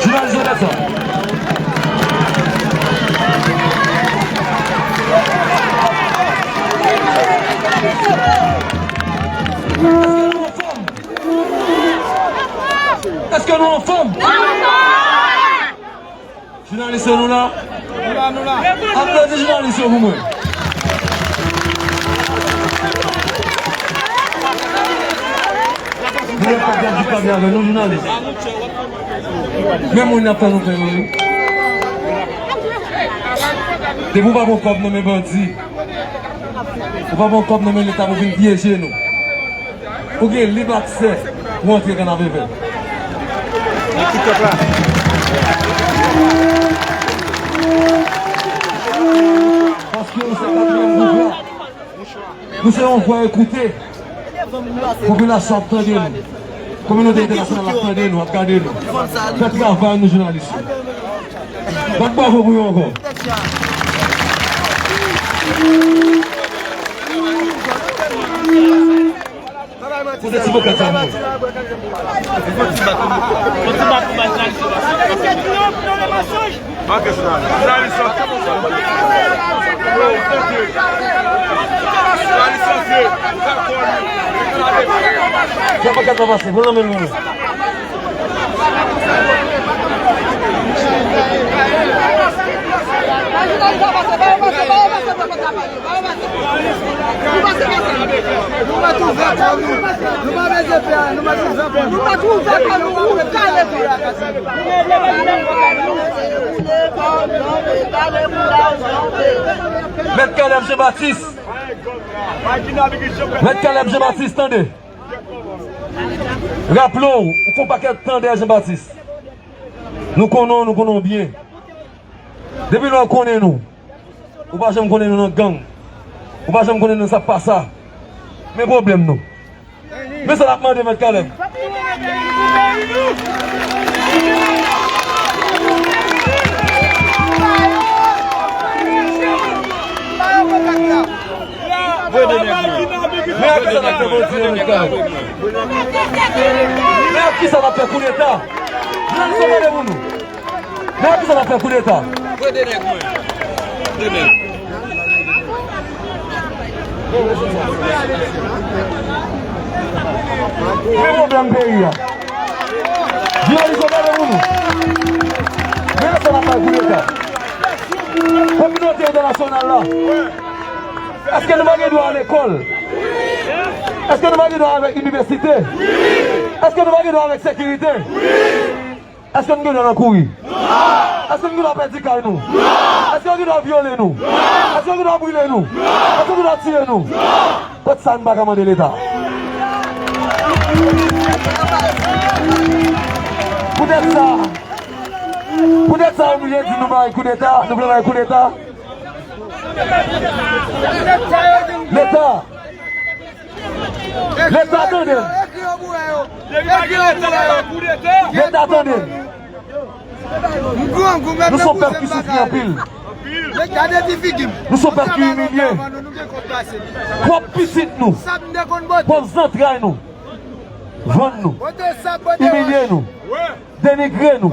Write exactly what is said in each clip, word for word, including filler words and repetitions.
Jounalis Robertson. Èske nou anfòm? Èske nou anfòm? Jounalis yo, nou la? Nou la, nou la. Aplodi jounalis yo pou mwen. Nou la, pa pèdi kòb la avè nou, jounalis. Men moun nan fè nou fè yo, wi. Depi w pa pran kòb nan men bandi, ou pa pran kòb nan men Leta pou vin pyeje nou. Ou gen lib aksè pou antre Kanapevè. Nan TikTok la. Paske nou se katriyèm gwoup la. Nou se yon vwa ekoute. Popilasyon ap tande nou. Kominote entènasyonal ap tande nou, ap gade nou. Fè travay nou, jounalis yo. Bat bravo pou yo ankò. Kote ti bokèt sa, mwen? Fò ti bat pou baz la, li se pase. Fè pakèt la pase, pran nan men nou. Nou pa twouve kò nou. Nou pa bezwen pè, nou pa twouve kò nou. Nou pa twouve kò nou, ou kale kò. Mèt Caleb Jean Baptiste. Mèt Caleb Jean Baptiste, tande. Raple w, ou fè yon pakèt tan dèyè Jean Baptiste. Nou konnen w, nou konnen w byen. Depi lè w konnen nou, ou pa janm konnen nou nan gang. Ou pa janm konnen nou nan sa k pa sa. Men pwoblèm nou. Men sa n ap mande, Mèt Caleb. Voye de nèg mwen. Men a kisa n ap fè bandi yo, Mèt Caleb? Men a kisa n ap fè koudeta? Jounalis yo, tande pou nou. Men a kisa n ap fè koudeta? Voye de nèg mwen. De nèg. Men pwoblèm peyi a. Jounalis yo, tande pou nou. Men a kisa n ap fè koudeta? Kominote entènasyonal la. Èske nou pa gen dwa a lekòl? Èske nou pa gen dwa avèk inivèsite? Èske nou pa gen dwa avèk sekirite? Èske nou gen dwa nan kouri? Èske nou gen dwa pèdi kay nou? Èske yo gen dwa vyole nou? Èske yo gen dwa brile nou? Èske yo gen dwa tiye nou? Poutèt sa nou pa ka mande Leta. Poutèt sa, poutèt sa, yo oblije di nou bay koudeta, nou vle bay koudeta. Leta! Leta, tande m! Leta, tande m! Nou se yon pèp ki soufri anpil. Nou se yon pèp ki imilye. Pwòp pitit nou, pwòp zantray nou vann nou, imilye nou, denigre nou,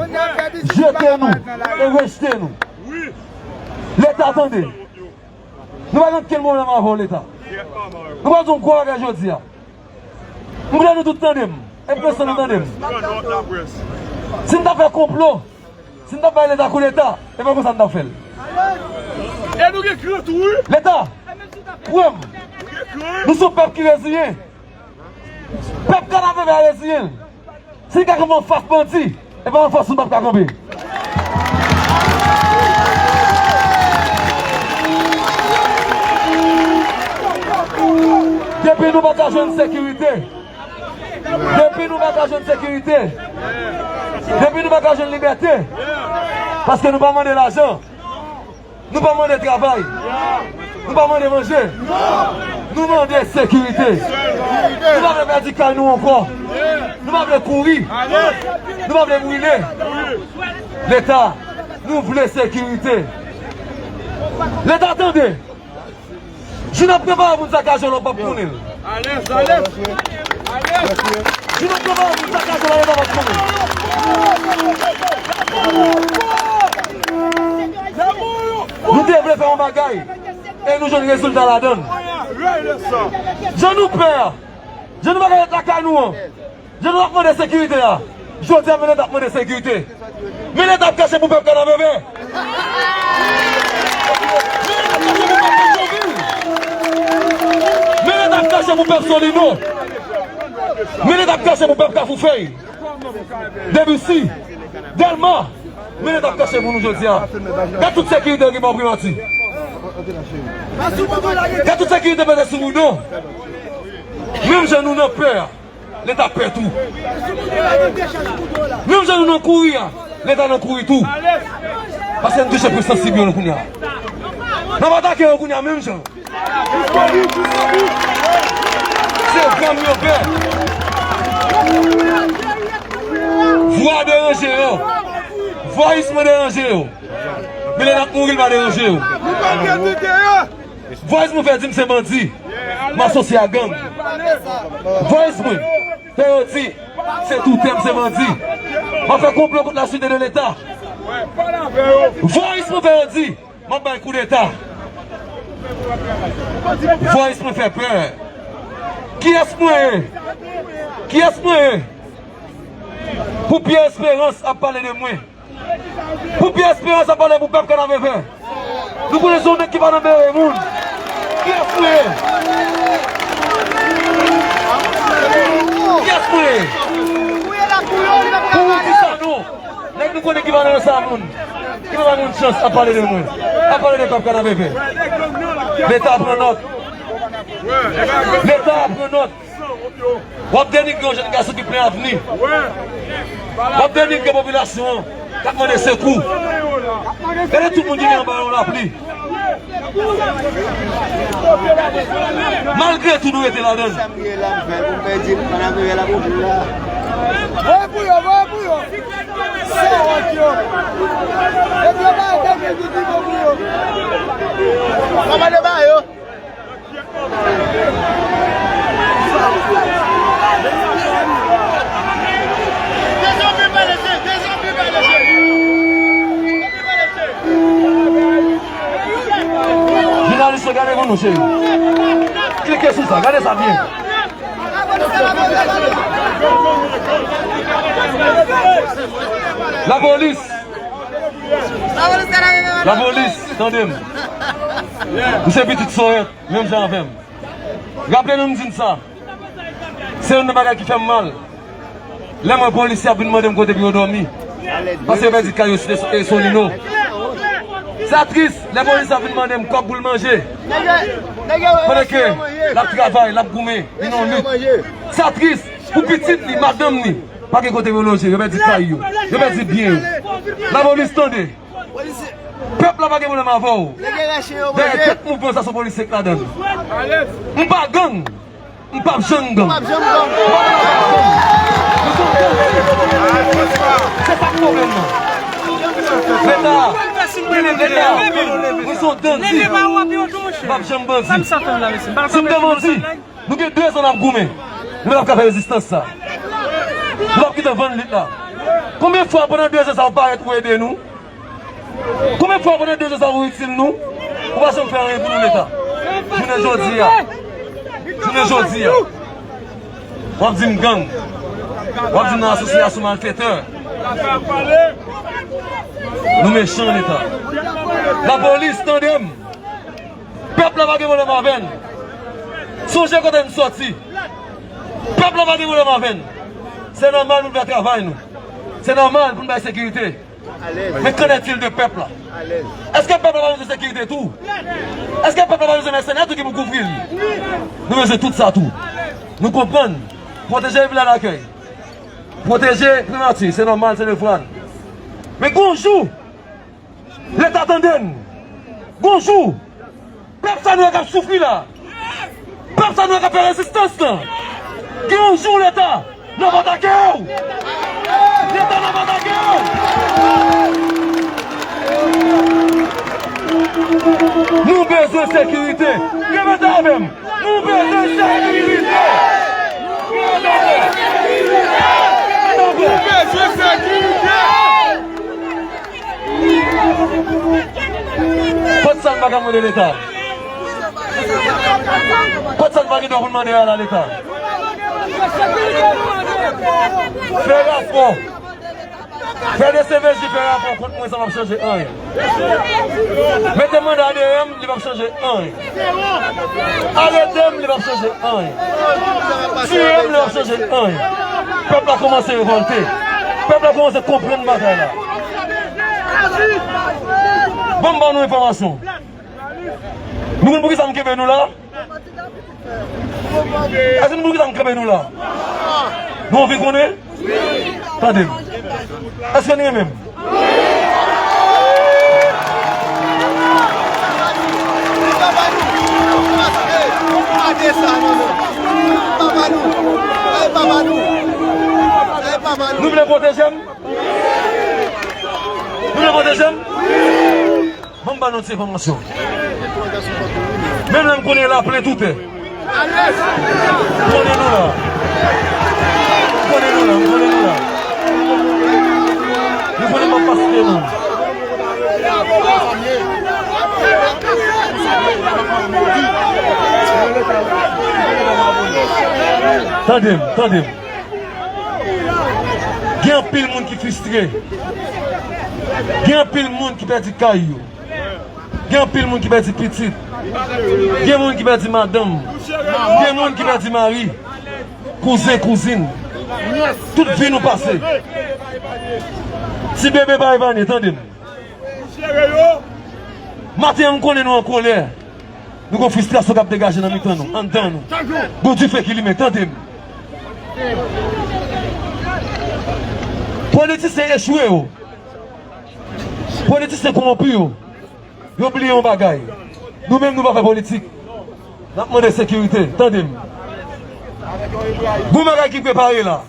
jete nou e rejte nou. Leta, tande! Nou pa gen okenn pwoblèm avè w, Leta. Nou pral di yon gwo bagay jodi a. M vle nou tout tande m. Epi nou sonn, nou tande m. Si n ta fè konplo, si n ta bay Leta koudeta, e pa konsa n ta fè l. E nou gen gran tou, wi. Leta, pran m. Nou se yon pèp ki reziyen. Pèp Kanapevè a reziyen l. Si l ka kanpe anfas bandi, e pa anfas nou p ap ka kanpe. Depi nou pa ka jwenn sekirite, depi nou pa ka jwenn sekirite, depi nou pa ka jwenn libète, paske nou pa mande lajan, nou pa mande travay, nou pa mande manje, nou mande sekirite. Nou pa vle pèdi kay nou ankò. Nou pa vle kouri. Nou pa vle brile. Leta, nou vle sekirite. Leta, tande. Jou n ap prepare pou n sakaje w la, w p ap konnen l. Alèz, alèz. Alèz. Jou n ap prepare pou n sakaje w la, w p ap konnen l. Nou te vle fè yon bagay, e nou jwenn rezilta ladan l. Jan nou pè a, jan nou pa ka ret lakay nou an, jan nou ap mande sekirite a, jodi a, men Leta ap mande sekirite. Men Leta ap kache pou pèp Kanapevè. Men Leta ap kache pou pèp Petyonvil. Men Leta ap kache pou pèp Solino. Men Leta ap kache pou pèp Kafoufèy, Debisi, Dèlma. Men Leta ap kache pou nou jodi a. Gad tout sekirite yo gen bò primati. Gad tout sekirite mete sou Boudon. Menm jan nou nan pè a, Leta pè tou. Menm jan nou nan kouri a, Leta nan kouri tou. Paske n touche pwen sansib yo kounye a. N ap atake yo kounye a menm jan. Se zam yo pè. Vwa deranje yo. Vwayis mwen deranje yo. Men lè n ap mouri, l pa deranje yo. Vwayis mwen fè di m se bandi. M asosye a gang. Vwayis mwen fè yo di se toutè m se bandi. M ap fè konplo kont la sûreté de l'État. Vwayis mwen fè yo di m ap bay koudeta. Vwayis mwen fè pè. Kiyès mwen ye? Kiyès mwen ye? Pou Pierre Espérance ap pale de mwen. Pou Pierre Espérance ap pale pou pèp Kanapevè. Nou konnen se yon nèg ki pa nan bere moun. Kiyès mwen ye? Kiyès mwen ye? Pou ou di sa non. Nèg nou konnen ki pa nan sa moun. Ki pa ba moun chans ap pale de mwen. Ap pale de pèp Kanapevè. Leta pran nòt. Leta pran nòt. W ap denigre yon jèn gason ki plen avni. W ap denigre popilasyon an k ap mande sekou. Gade tout moun ki gen anba yon lapli. Malgre tou, nou rete ladan l. Voye pou yo, voye pou yo. Sawòt yo. Epi yo pa tande ki di bon pou yo. Kòmande ba yo. Jounalis yo, gade pou nou, cheri. Klike sou sa, gade sa byen. Lapolis. Lapolis, tande m. M se pitit Sorèt, menm jan avè m. Raple nou m di n sa. Se youn nan bagay ki fè m mal. Lè m wè polisye ap vin mande m kote pou yo dòmi. Paske yo pèdi kay yo site e Solino. Sa tris, lè polisye ap vin mande m kòb pou l manje. Pandan ke l ap travay, l ap goumen, li nan yon lit. Sa tris pou pitit li, madanm li. Pa gen kote yo loje, yo pèdi kay yo. Yo pèdi byen yo. Lapolis, tande. Pèp la pa gen pwoblèm avè w. Dèyè kèk mouvman sa se polisye k ladan l. M pa gang. M p ap janm gang. M p ap janm gang. Se pa pwoblèm nan. Leta, Leta, nou se yon bandi. M p ap janm bandi. Si m te bandi, nou gen de zan n ap goumen. Nou p ap ka fè rezistans sa. Nou p ap kite vann lit la. Konbyen fwa pandan de zan sa ou parèt ou ede nou? Konbyen fwa pandan de zan sa ou itil nou? Ou pa janm fè anyen pou nou Leta. Jounen jodi a. Jounen jodi a. W ap di m gang. W ap di nou asosyasyon malfetè. Nou mechan Leta. Lapolis, tande m. Pèp la pa gen pwoblèm avè n. Sonje kote n sòti. Pèp la pa gen pwoblèm avè n. Se nòmal pou n fè travay nou. Se nòmal pou n bay sekirite. Men qu'en est-il de pèp la? Èske pèp la pa bezwen sekirite tou? Èske pèp la pa bezwen mèsenè tou ki pou kouvri l? Nou bezwen tout sa tou. Nou konprann. Pwoteje vila lakèy. Pwoteje primati, se nòmal, se devwa n. Men gon jou, Leta tande n. Gon jou, pèp sa nou wè k ap soufri la. Pèp sa nou wè k ap fè rezistans lan. Gen yon jou Leta, n ap atake w. Leta, n ap atake w. Nou bezwen sekirite. Repete avè m. Nou bezwen sekirite. Nou bezwen sekirite. Kot sa n pa ka mande Leta? Kot sa n pa gen dwa pou n mande a la Leta? Fè rapò. Fè D C V J fè rapò kont mwen, sa p ap chanje anyen. Mete manda dèyè m, li p ap chanje anyen. Arete m, li p ap chanje anyen. Tiye m, li p ap chanje anyen. Pèp la kòmanse revòlte. Pèp la kòmanse konprann bagay la. Ban m ba nou enfòmasyon. Nou konn poukisa m kenbe nou la? Èske nou konn poukisa m kenbe nou la? Nou anvi konnen? Tande m. Èske n renmen m? Nou vle pwoteje m? Nou vle pwoteje m? Ban m ba nou ti enfòmasyon. Menm lè m konnen la plent ouvè. M konnen nou la. M konnen nou la, m konnen nou la. Nou konnen m ap pase nou. Tande m, tande m. Gen anpil moun ki fristre. Gen anpil moun ki pèdi kay yo. Gen anpil moun ki pèdi pitit. Gen moun ki pèdi madanm. Gen moun ki pèdi mari. Kouzen, kouzin. Tout vi nou pase. Ti bebe pa epanye, tande m. Maten an, m konnen nou an kolè. Nou gon fristrasyon k ap degaje nan mitan nou, anndan nou. Gon dife ki limen, tande m. Politisyen echwe yo. Politisyen kowonpi yo. Yo bliye yon bagay. Nou menm nou pa fè politik. N ap mande sekirite, tande m. Gon bagay ki prepare la.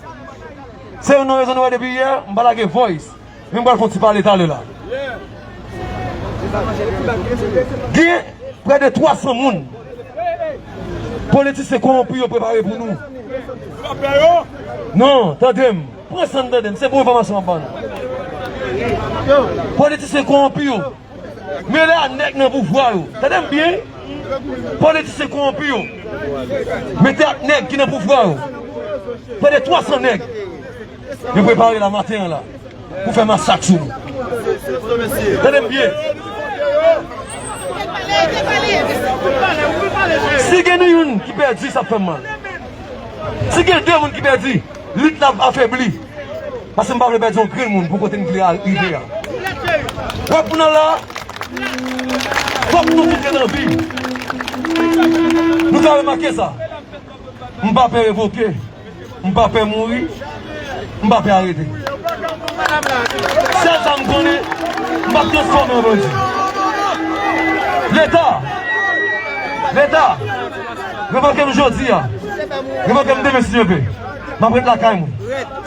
Se youn nan rezon nou wè depi yè, m pa lage voice. Men m pral fè yon ti pale talè la. Gen prè de twa san moun. Politisyen kowonpi yo prepare pou nou. Non, tande m. Pran san n tande m. Se bon enfòmasyon m ap ba nou. Politisyen kowonpi yo. Mele a nèg nan pouvwa yo. Tande m byen. Politisyen kowonpi yo. Mete ak nèg ki nan pouvwa yo. Prè de twa san nèg. Yo prepare la maten an la pou fè masak sou nou. Tande m byen. Si gen youn ki pèdi, sa ap fè m mal. Si gen de moun ki pèdi, lit la ap afebli. Paske m pa vle pèdi yon grenn moun pou kote m vle al rive a. Wè pou n al la, fòk nou tout ret an vi. Nou ta remake sa. M pa pè revoke. M pa pè mouri. M pa pè arete. Sèl sa m konnen, m ap transfòme an bandi. Leta! Leta! Revoke m jodi a. Revoke m demen si Dye vle. M ap ret lakay mwen.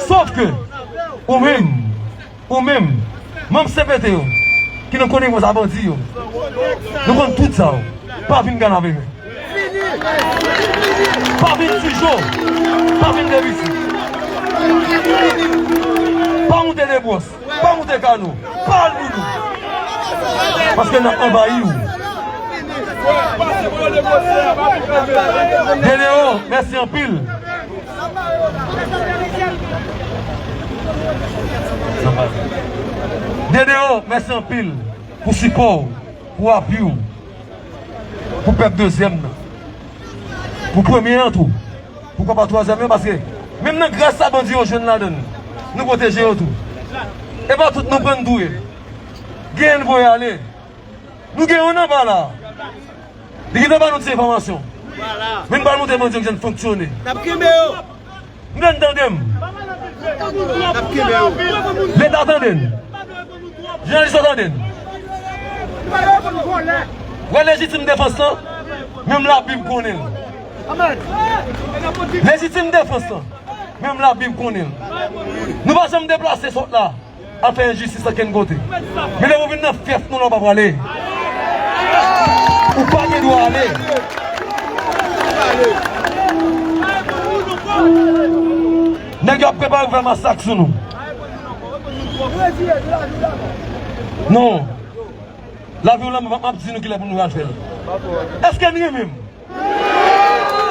Sòf ke, ou menm, ou menm, manm C P T yo, ki nou konnen konsa bandi yo, nou konn tout sa yo. Pa vin kanave men. Pa vin Tijo. Pa vin Debisi. Pa moute Debwòs. Pa moute Kano. Pa al Boudou. Paske n ap anvayi w. Généraux, mèsi anpil. Dede o, mèsi anpil pou sipò w, pou apui w, pou pèp dezyèm nan, pou premye an tou, poukwa pa twazyèm nan, paske menm nan gras sa bandi yo jwenn ladan l, nou pwoteje yo tou. E pa tout nou pran n touye. Genyen n voye ale. Nou gen youn anba la. Li gentan ba nou ti enfòmasyon. Men n pral montre bandi yo kijan n fonksyone. N ap kenbe yo. M vle n tande m. N ap kenbe yo. Leta tande n. Jounalis yo tande n. Wè lejitim defans lan, menm Labib konnen l. Lejitim defans lan, menm Labib konnen l. Nou pa janm deplase sot la. Ap fè enjistis ankenn kote. Men lè ou vin nan fyèf nou la, ou pa prale. Ou pa gen dwa ale. Nèg yo ap prepare pou fè masak sou nou. Non. Lavi w la, m ap di nou kilè pou nou al fè l. Èske n renmen m?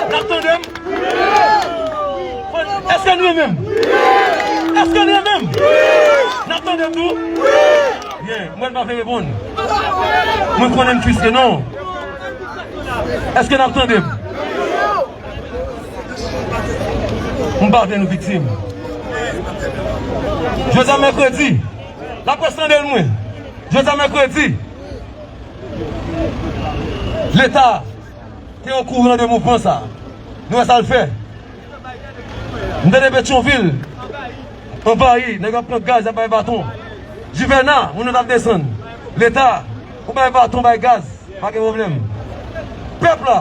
N ap tande m? Èske n renmen m? Èske n renmen m? N ap tande m tou? Byen, mwen pa vle reponn. Mwen konnen m friske non. Èske n ap tande m? M pa vle nou viktim. Jodi a mèkredi, laprès tande l mwen. Jodi a mèkredi, Leta te okouran de mouvman sa. Nou wè sa l fè. M tande Petyonvil anvayi, nèg yo ap pran gaz, y ap bay baton. Jivèna, moun yo t ap desann. Leta, ou bay baton, bay gaz, pa gen pwoblèm. Pèp la,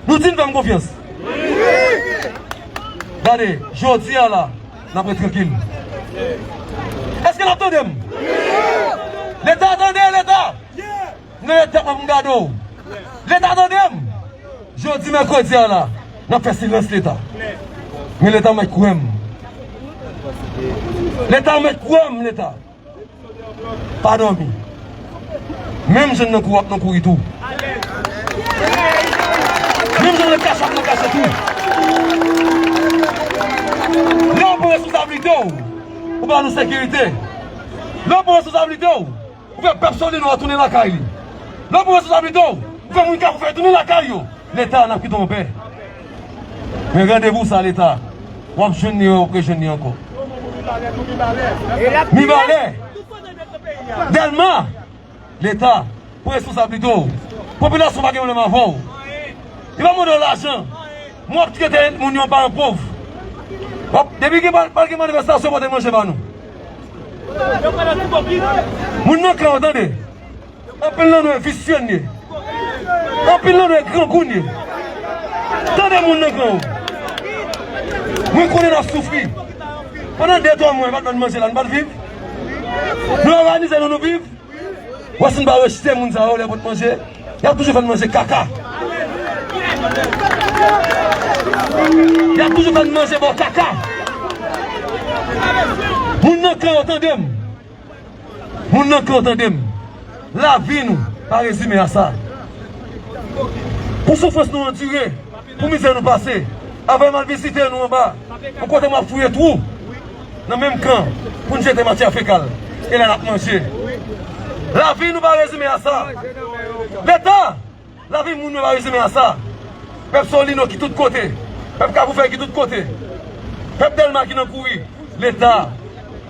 nou di n fè m konfyans. Gade, jodi a la, n ap ret trankil. Èske n ap tande m? Leta, tande, Leta! M leve tèt mwen pou m gade w. Leta tande m! Jodi mèkredi a la, n ap fè silans Leta. Men Leta mèt kwè m. Leta mèt kwè m, Leta. Pa dòmi. Menm jan n nan kou w ap nan kouri tou. Menm jan nan kache w ap nan kache tou. Lè w pran responsablite w, ou ba nou sekirite. Lè w pran responsablite w, ou fè pèp Solino a tounen lakay li. Lè w pran responsablite w, ou fè moun Kafou Vè tounen lakay yo. Leta, n ap kite w anpè. Men randevou sa, Leta, w ap jwenn li, w ap rejwenn li ankò. Mibalè, Dèlma, Leta, pran responsablite w. Popilasyon pa gen pwoblèm avè w. Li pa mande w lajan. Mwen w ap trete moun yo paran pòv. W ap, depi gen, pral gen manifestasyon, pote manje ba nou. Moun nan kan yo, tande. Anpil nan nou e visye n ye. Anpil nan nou e grangou n ye. Tande moun nan kan yo. Mwen konnen n ap soufri. Pandan de twa mwa, yo pa t ban n manje la, nou pa t viv. Nou òganize nou, nou viv. Wè si n pa rejte moun sa yo, lè yo pot manje, y ap toujou fè n manje kaka. Y ap toujou fè n manje bò kaka. Moun nan kan yo, tande m. Moun nan kan yo, tande m. Lavi nou pa rezime a sa. Pou soufrans nou andire, pou mizè nou pase, avè m al vizite nou anba, yon kote m ap fouye twou nan menm kan pou n jete matyè fekal. E la n ap manje. Lavi nou pa rezime a sa. Leta, lavi moun yo pa rezime a sa. Pèp Solino ki tout kote. Pèp Kafou Vè ki tout kote. Pèp Dèlma ki nan kouri. Leta,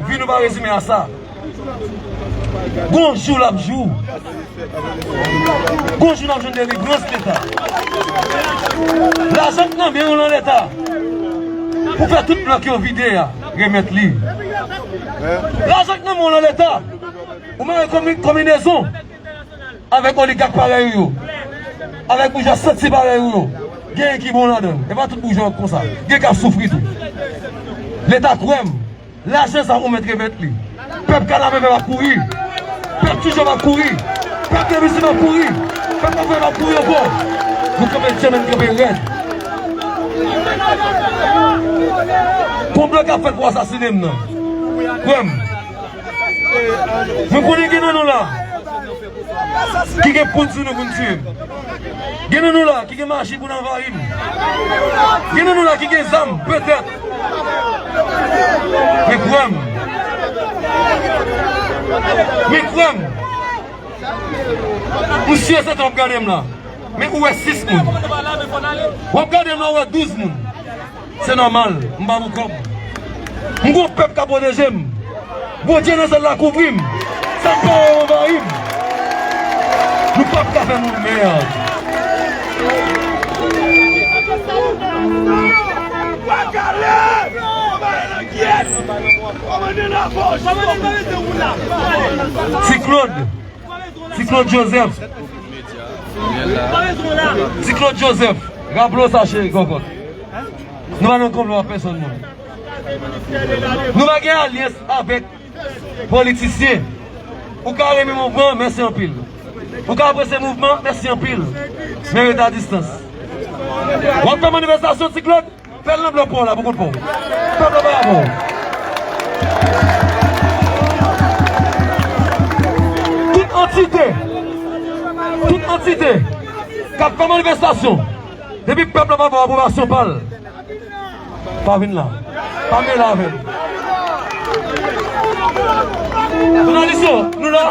vi nou pa rezime a sa. Gon jou l ap jou. Gon jou n ap jwenn delivrans, Leta. Lajan k nan men w lan, Leta, pou fè tout blòk yo vide a, remèt li. Lajan k nan men w lan, Leta, ou mare konbi-, konbinezon avèk oligak parèy ou yo, avèk boujwa santi parèy ou yo. Genyen ki bon ladan l. E pa tout boujwa k konsa. Gen k ap soufri tou. Leta kwè m. Lajan sa ou mèt remèt li. Pèp Kanapevè p ap kouri. Pèp Tijo p ap kouri. Pèp Debisi p ap kouri. Pèp Kafou Vè p ap kouri ankò. Nou kanpe djanm e n kanpe rèd. Konplo k ap fèt pou asasinen m nan. Kwè m. Mwen konnen gen nan nou la ki gen poud sou nou pou n tiye m. Gen nan nou la ki gen maji pou n anvayi m. Gen nan nou la ki gen zam, petèt. Men kwè Men kwè m. Misye se tan w ap gade m la. Men ou wè sis moun. W ap gade m la, ou wè douz moun. Se nòmal, m pa pou kòb. M gon pèp k ap pwoteje m. Bondye nan syèl la kouvri m. Sa m pa wè anvayi m. Nou p ap ka fè nou mèd. Ti Claude. Ti Claude Joseph. Ti Claude Joseph. Raple w sa, cheri kòkòt. Nou pa nan konplo ak pèsonn, non. Nou pa gen alyans avèk politisyen. Ou ka renmen mouvman, mèsi anpil. Ou ka apresye mouvman, mèsi anpil. Men rete a distans. W ap fè manifestasyon, Ti Claude? Fè l nan blòk pa w la pou kont pa w. Pèp la pa la pou w. Tout antite, tout antite k ap fè manifestasyon, depi pèp la pa ba w apwobasyon pa l, pa vin la. Pa mele avè l. Jounalis yo, nou la?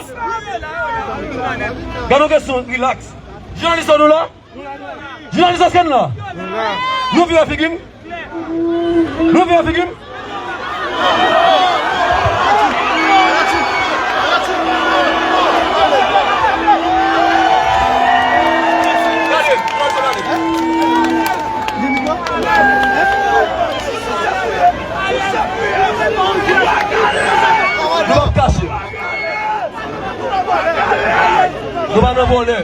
Gade yon kesyon, rilaks. Jounalis yo, nou la? Jounalis, èske n la? Nou vire figi n? Nou vire figi n? Nou p ap kache. Nou pa nan vòlè.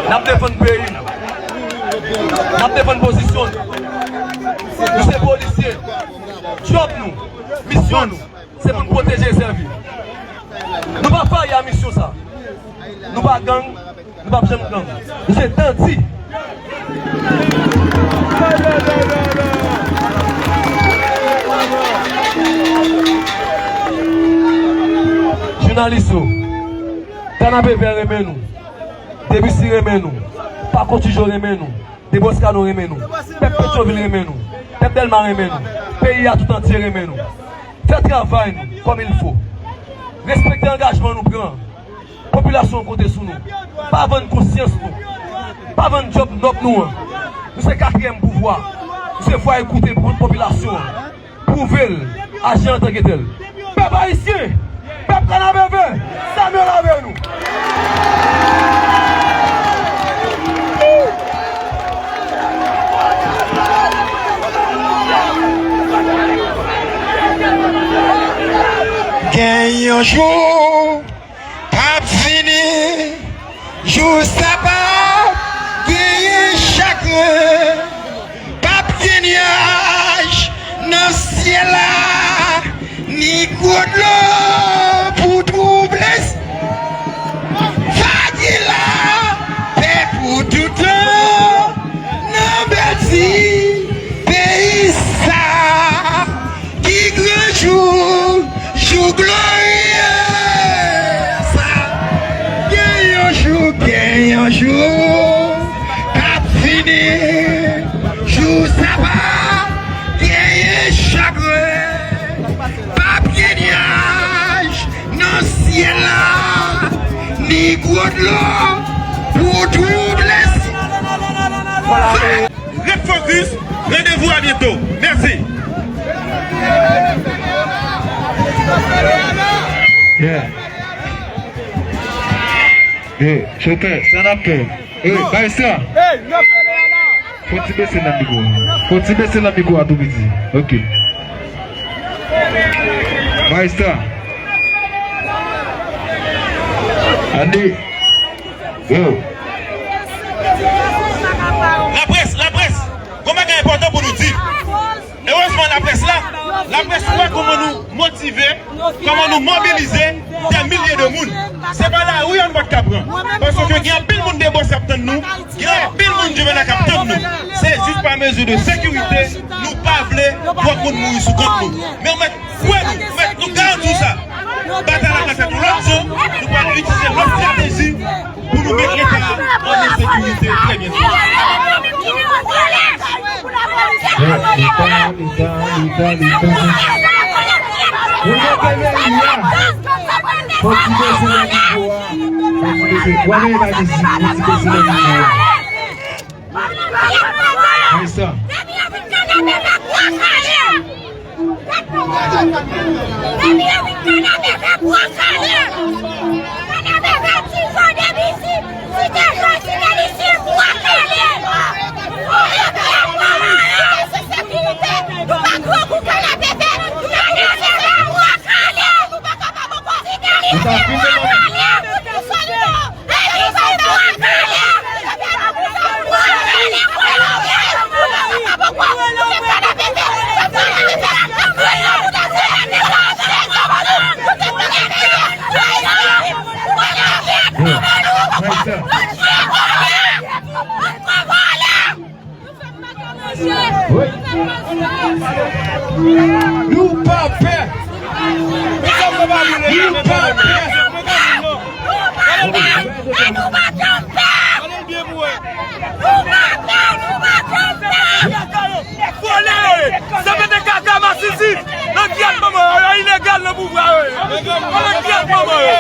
N ap defann peyi n. N ap defann pozisyon n. Nou se polisye. Djòb nou, misyon nou, se pou n pwoteje e sèvi. Nou pa fayi a misyon sa. Nou pa gang, nou p ap janm gang. Nou se dandi. Jounalis yo, Kanapevè renmen nou. Debussy renmen nou. Pako Tijo renmen nou. Deboskano renmen nou. Pèp Petyonvil renmen nou. Pèp Dèlma renmen nou. Peyi a tout antye renmen nou. Fè travay nou kòm il fo. Respekte angajman nou pran. Popilasyon an konte sou nou. Pa vann konsyans nou. Pa vann djòb nòb nou an. Nou se katriyèm pouvwa. Nou se vwa ekoute pou popilasyon an. Pwouve l, aji antanke tèl. Pèp ayisyen, pèp Kanapevè, Samuel avè nou. Gen yon jou k ap vini, jou sa p ap genyen chagren, p ap gen nyaj nan syèl la, ni gwo dlo pou twouble. Va gen lapè pou toutan nan bèl ti peyi sa. Ki gran jou, jou glorye sa. Gen yon jou, gen yon jou k ap vini. Jou sa p ap genyen chagren. P ap gen nyaj nan syèl la, ni gwo dlo pou twouble. Ret fokis, randevou a byento. Mèsi. Yeah. Hey, chantè, sa n ap fè? Hey, Baestra. Fò ti bese nan mikwo. Fò ti bese nan mikwo a tou piti. Ok. Baestra. Ande. Yo. Laprès, laprès. Gon bagay enpòtan pou nou di. Erezman, laprès la, laprès wè kòman nou motive, kòman nou mobilize dè milye de moun. Se pa lari a nou pa t ka pran. Paske gen anpil moun Debòs k ap tann nou, gen anpil moun Juvénat k ap tann nou. Se jis pa mezi de sekirite, nou pa vle twòp moun mouri sou kont nou. Men ou mèt kwè nou, ou mèt nou garanti w sa. Batay la pral fèt yon lòt jan, nou pral itilize lòt estrateji. Pou nou met Leta an ensekirite trè byento. Leta, Leta, Leta, Leta. Pou nou kenbe liy la, fò ti bese nan nivo a. Fò ti bese. W ap veye bay mizik, fò ti bese nan nivo a. Konsa. Depi yo vin Kanapevè, bwa kale! Depi yo vin Kanapevè, bwa kale! Kanapevè, Tizo, Debisi, Site Jòj, Site Lise, bwa kale! Kanapevè, bwa kale! Sekirite, nou pa gwo kou Kanapevè, Kanapevè, bwa kale! Nou pa kapab ankò! Site Lise, bwa kale! Pou Tizo, nou Nou pa pè. Nou pa pè. Nou pa pè. Nou pa pè. Nou pa pè, nou pa pè. Vòlè yo ye. Se mete kaka masisi. Nan gyèt manman yo, yo ilegal nan pouvwa yo ye. Nan gyèt manman yo.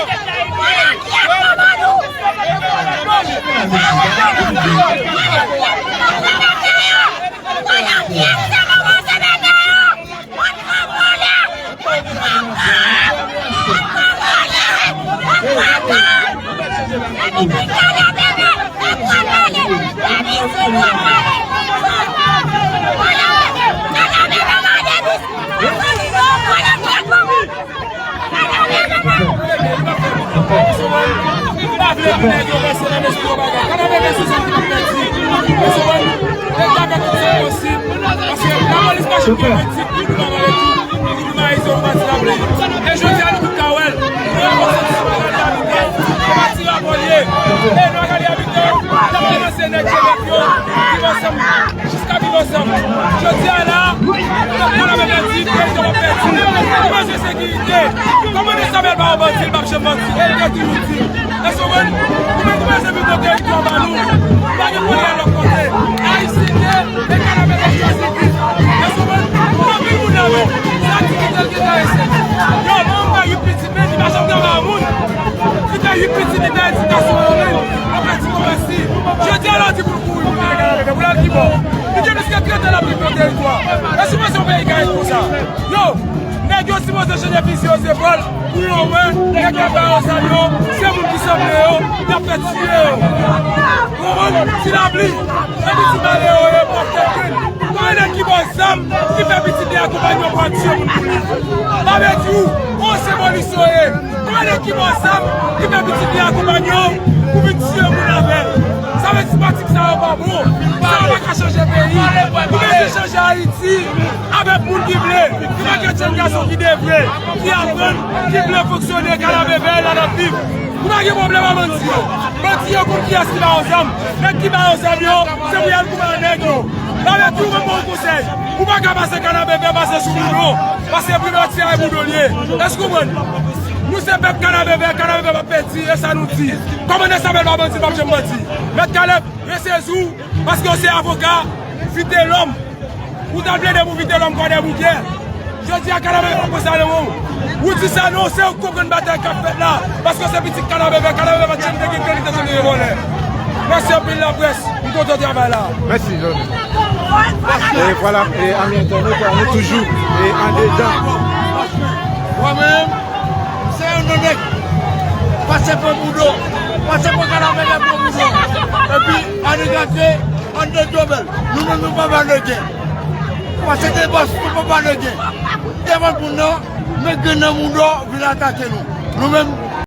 Kanapevè se sa ki pèdi. Ou konprann? Nèg la fè tout sa posib. Paske lapolis pa janm gen politik pou nou ba manje tou, pou nou ba izo, nou ba ti lapli. E jodi a nou tout ka wè l. Nou wè konsèp sa pa gade abitan, nou pa ti rapò l ye. E nou a gade abitan, n ap denonse nèg G nèf yo, viv ansanm, jiska viv ansanm. Jodi a la, nou ap pale avèk pèdi, prezidan w ap pèdi. Manje sekirite. Kòmandan Samuel pa yon bandi, l p ap janm bandi. E l te toujou di. Èske w konprann? Ou menm, ou menm, se pi bon teritwa ba nou. Pa gen pou li al lòt kote. Ayisyen ye, e Kanapevè chwazi li. Èske w konprann? Gen anpil moun nan men. Sa ki kite l gen Ayisyen. Yo, mwen, mwen, yon pitit, men li pa janm travay a moun. Li fè uit pitit, li fè edikasyon an men. Apre ti komès li. Jodi a la, w di pou l kouri, pou l al Kanapevè, pou l al ki bò? Li gen plis ke trant an l ap viv nan teritwa. Èske w panse yon peyi ka ret konsa? Yo, nèg yo sipoze chanje fizi yo zepòl pou yo wè nèg k ap ba yo zam yo, se moun ki sanble yo, y ap fè tiye yo. Ou konprann? Ti lapli, epi ti malere yo, pòv tèt grenn. Konbyen nèg ki ba w zam, ki fè pitit li akonpanye w pou al tiye moun pou li? Sa vle di ou, ou se polis ou ye. Konbyen nèg ki ba w zam, ki fè pitit li akonpanye w pou vin tiye moun avè l? Sa vle di pratik sa yo pa bon. Sa yo pa ka chanje peyi. Ou bezwen chanje Ayiti avèk moun ki vle, ki pa gen jèn gason ki devwe, ki aprann, ki vle fonksyone, Kanapevè la n ap viv. Nou pa gen pwoblèm ak bandi yo. Bandi yo konn kiyès ki ba yo zam. Nèg ki ba yo zam yo, se pou y al goumen ak nèg yo. Sa vle di ou menm bon konsèy. Ou pa ka pase Kanapevè pase sou Boudon, paske primati a e Boudon l ye. Èske w konprann? Nou se pèp Kanapevè, Kanapevè p ap pèdi, e sa nou di. Kòmandan Samuel pa bandi, l p ap janm bandi. Mèt Caleb, resezi w, paske w se avoka Vitelhomme. Ou t al plede pou Vitelhomme Kwadèboukè. Jodi a, Kanapevè pa pran sa nan men w. Ou di sa non, se ou k konprann batay k ap fèt la. Paske w se pitit Kanapevè, Kanapevè pa t janm te gen kalite de vòlè. Mèsi anpil laprès, m kontan travay la. Mèsi, Jòni. E vwala, e ami entènot, nou toujou e andedan. Mwen menm, se yon non nèg. Pase pran Boudon, pase pran Kanapevè pran Boudon. Epi, ane gate, Ann de dyòbèl, nou menm nou pa pale gen. Pase de bòs, nou pa pale gen. Devan moun nan, men gen nan moun nan vin atake nou. Nou menm,